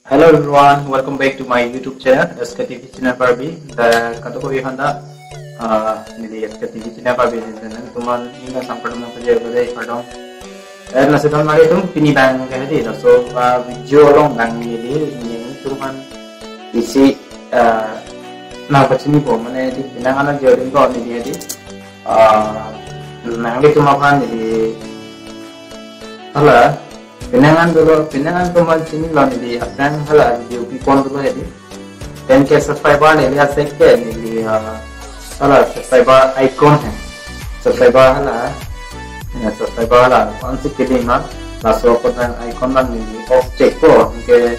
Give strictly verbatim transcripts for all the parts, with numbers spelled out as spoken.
Hello everyone, welcome back to my YouTube channel, S K T V channel Karbi. The kadokave aphanta, uh, neli S K T V channel Karbi neli nangtumphan ningkan samkardom nangpajir bade kardom. Eh, lasi donmari atum, pini abang ke hedi, laso, uh, video along abang neli nangtumphan isi, uh, nangpachinipo, mane di penang an ajor adim ko neli hedi. Uh, nanglitum aphan neli hala penang an dolo, penang an atum aphan chinilo neli aphrang hala video pipon dolo hedi. Ten K subscriber neli asek ke neli, uh, hala subscriber icon hai. Subscriber hala, ya, subscriber hala, kon si kili ma, laso ko dan icon dan neli off check ko, ke,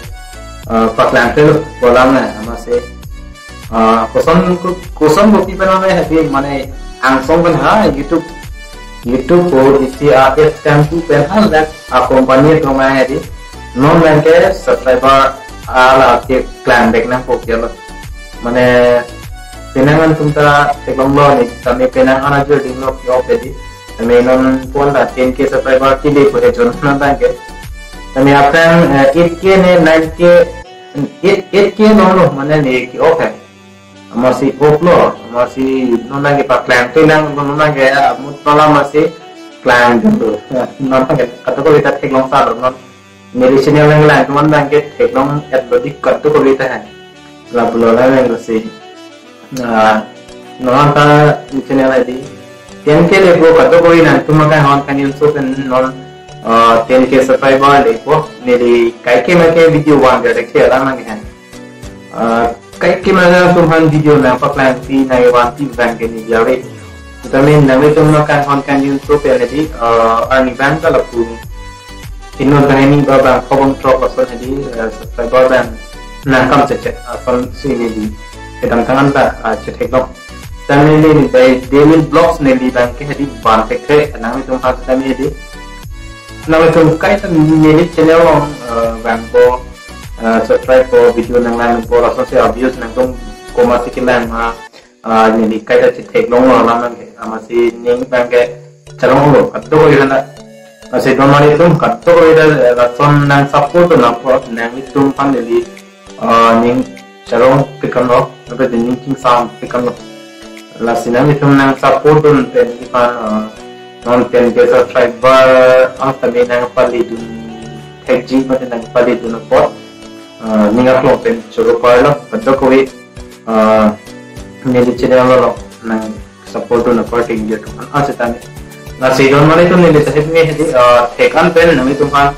uh, paklang ke lo, kolam na, ama se, uh, koson ko, koson ko pi pen ama hedi, mane angsong pen ha, YouTube, YouTube ko isi a ads kan tu pen ha, la, a company atum ma hedi, non abang ke subscriber ala ke klang dek nangpo ke lo. Mane penang an atum ta theklonglo neli, tame penang an ajor adim lo ke-ok hedi. Tame non pon ta ten K subscriber kili ko he jon na abang ke. Tame aphrang, eh, eight K ne nine K, eight, eight K lo lo, mane ne ke-ok hai. Amatsi ok lo, amatsi non abang ke paklang te lang, non abang ke, ah, mut non amatsi klang dolo. Non abang ke kadokave ta theklong sa lo, non neli channel nanglang atum abang ke theklong et lo dik kadokave ta hai. La pulo la lang si. Ah, non ta channel hedi. Ten K le ko kadokave nangtum akanghon kangjinso pen non, ah, ten K subscriber le ko neli kaike ma ke video van ga dekhe alam nang hai. Ah, kaike ma nangtumphan video nangpaklangpi nangvanpi abang ke neli jare. Tame nanglitum akanghon kangjinso pen hedi, ah, arni abang ta lapu inut banghini ba bangpho bangthrok ason hedi, eh, subscriber abang nangkam chechet ason si neli kedamtang an ta, ah, chetheklong. Tame neli bai daily vlogs neli abang ke hedi van thekthe, nanglitum aphan tame hedi. Nanglitum kaita neli channel along, eh, abang ko, eh, subscribe ko, video nanglang ko, lason si views nangtum komatsi kelang ma, ah, neli kaita chetheklonglo alam abang ke, amatsi ning abang ke chalonglo, kadokave aphanta. Lasi donmari atum kadokave ta, eh, lason nang support nangpo, nanglitum aphan neli, ah, ning chalong pikam lo, atau ning chingsam pikam lo. Lasi nanglitum nang support dun pen neli aphan, ah, non ten K subscriber ang tame nangpali dun thekji mate nangpali dun apot, ah, ning aklong pen choro parlo, kadokave, ah, neli channel along nang support dun apar ting dia tuhan. Ah, setame. Lasi donmari atum neli sahip ni hedi, ah, thek an pen nanglitum aphan,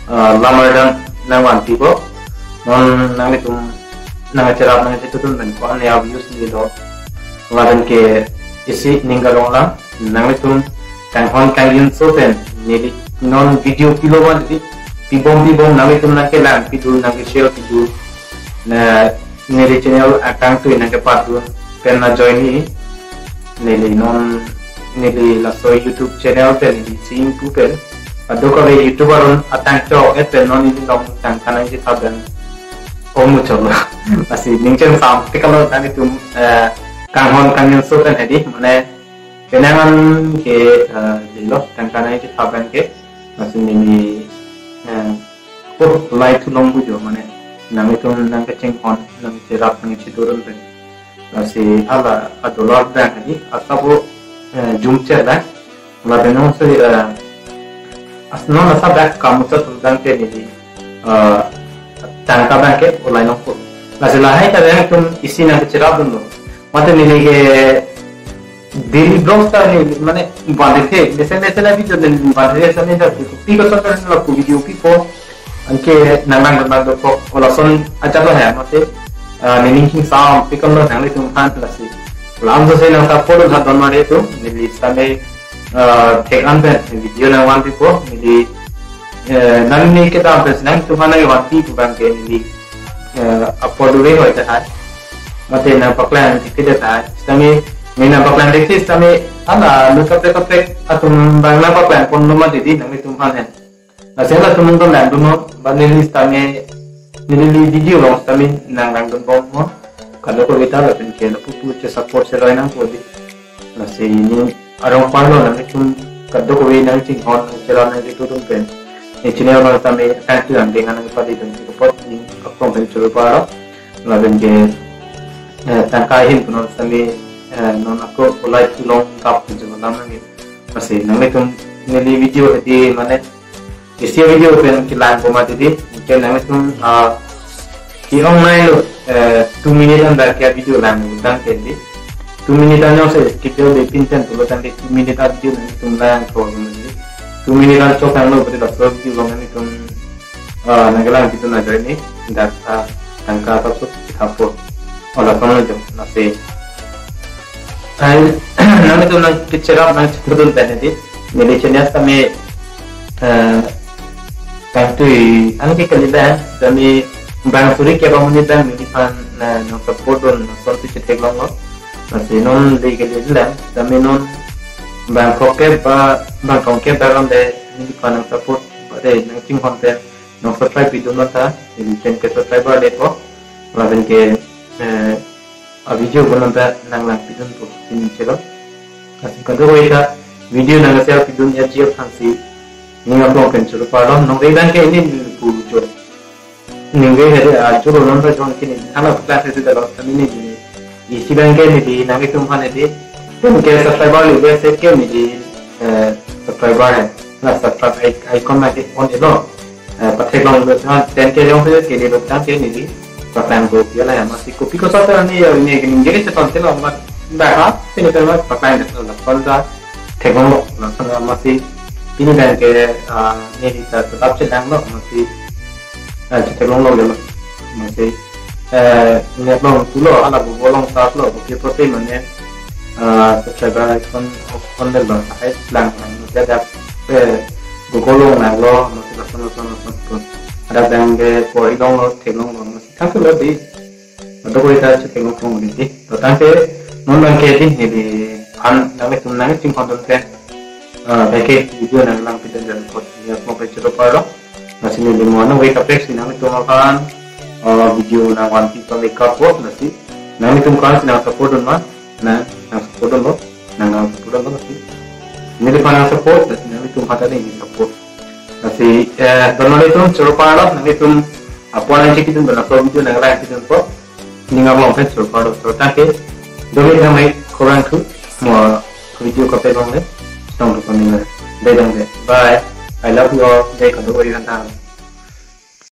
ah, lamar dan nangvanpipo. Non nanglitum nangcherap nangchetudun pen ko-an ya views neli do. Lapen ke isi ning kalong lang, nanglitum kanghon kangjinso pen neli non video pilo ma neli pibom pibom nanglitum nangkelangpi dun nangke-share pi dun. Na neli channel akangtui nangkepatdun pen na join ni. Neli non neli laso YouTube channel pen neli sing pu pen. Kadokave YouTuber un atang chok et pen non neli along tangka nangchethap dan ong muchotlo. Lasi ning chingsam pikam lo nanglitum, eh, kanghon kangjinso pen hedi, mane penang an ke, eh, lelo tangka nangchethap dan ke. Lasi neli, eh, oh, like thu long bu jo, mane nanglitum nangkachinghon, nangcherap, nangchetudun pen. Lasi hala adolor abang hedi, asabo, eh, jumcher abang. Lapen non si, eh, as non asap dak kamuchot abang ke neli, eh, tangka abang ke olai nangpo. Lasi lahai ta abang atum isi nangcherap dunlo. Mate neli ke daily vlogs ta neli mane van thekthe, mesen mesen a video neli van thekthe, sami ta pi koson ta lapu video pipo. Anke nanglang nanglang dokok, lason ajat lo hai mate, ah, neli ning chingsam pikam lo nanglitum aphan lasi. Lamso si nang support dun ha donmari atum, neli sitame, ah, thek an pen video nangvanpipo, neli, eh, nangli kedam pen si nangtum aphan nangvanpi pu abang ke neli, eh, apor dure hoi ta hai. Mate nangpaklang thekthe ta hai. Sitame, neli nangpaklang thekthe sitame, hala, lu kaprek kaprek atum abang nangpaklangponlo ma didi nanglitum aphan hen. Lasi halatum nanglang dunnon, ba neli sitame, neli video along sitame nanglang dunbom non. Kadokave ta lapen ke lapu pu chesupport cheloi nangpo dei. Lasi neli arong parlo nanglitum kadokave nangchinghon nangcherap nangchetudun pen. Ne chini along sitame tang tu ang dengan ang pali dong si kapot ning aklong pen choro paro. Lapen ke, eh, tangka ahin punon sitame, eh, non ako ulai tulong kap tu jong lam nang. Lasi nanglitum neli video hedi mane isi video pen kelang ko mati di. Ke nanglitum, ah, ki ong nai lo, eh, two minute an dak ke video lang tang ke di. Two minute an jongsi skip jo de pin pen pulo tangte two minute a video nanglitum lang ko di. Two minute an chok tanglo berarti laso video lo nanglitum, ah, nangkelang video na join ni dak, ah, tangka ta so kita po. Ola kono jo na se. Ai, nanglitum nang picture up nang chikudun pen di. Neli channel sitame, eh, tang tu ang ke kali ba, sitame bang suri ke bang huni bang neliphan, eh, nang support dun, nang son tu chetheklonglo. Lasi non le kali lang, sitame non bang kok ke ba, bang kong ke ba lam de neliphan nang support ba de nang chinghon pen nang subscribe pidun mata, neli pen ke subscriber le po. Lapen ke, eh, a video bonta nang lang pidun po sini chelo. Lasi kadokave ta video nang share pidun ya jia phansi ning aklong pen choro paro. Nong re dan ke ini pu jo. Ning re hede a choro non ta jong kini thala class hede lo kami ni. Isi bang ke neli nanglitum aphan di. Pen ke subscriber le se ke neli, eh, subscriber hai. Na subscribe ai-, icon na ke on elo. Eh, patheklonglo, ten K jongsi kele lo tangte neli paklang ko pi la ya masi kopi ko sota ni ya ni ni ni se ton te lo ma da ha sini pe ma paklang de la kon da theklonglo la kon masi pini bang ke, ah, neli ta tetap chelang lo masi, ah, chetheklonglo le lo masi, eh, ni aklong tulo hala bo bolong ta lo bo ke prote mane, ah, subscriber icon on de lo hai lang lang ya da, eh, Google long nanglo, masi lason lason lason pun. Ada bang ke pori longlo, theklonglo, masi thang lo di. Atau koi ta chetheklong thong di. To tangte non bang ke di neliphan nanglitum nang chinghon dun ke. Ah, bang ke video nang lang pidun dan kot ya mo pe choro paro. Lasi neli mo nang wake up si nanglitum aphan, ah, video nang one piece make up po lasi nanglitum kan si nang support dun ma. Nang, nang support dun lo, nang, nang support dun lo lasi. Neliphan nang support, lasi nanglitum aphan ta neli support. Lasi, eh, don nanglitum choro paro, nanglitum apor nang chikidun, don aso video nang like chikidun po. Ning aklong pen choro paro, choro tangte. Doni thamai khorang thu, mo video kape long le, tong to koning le. Dei dong de. Bye. I love you all. Dei kado oi kan tang.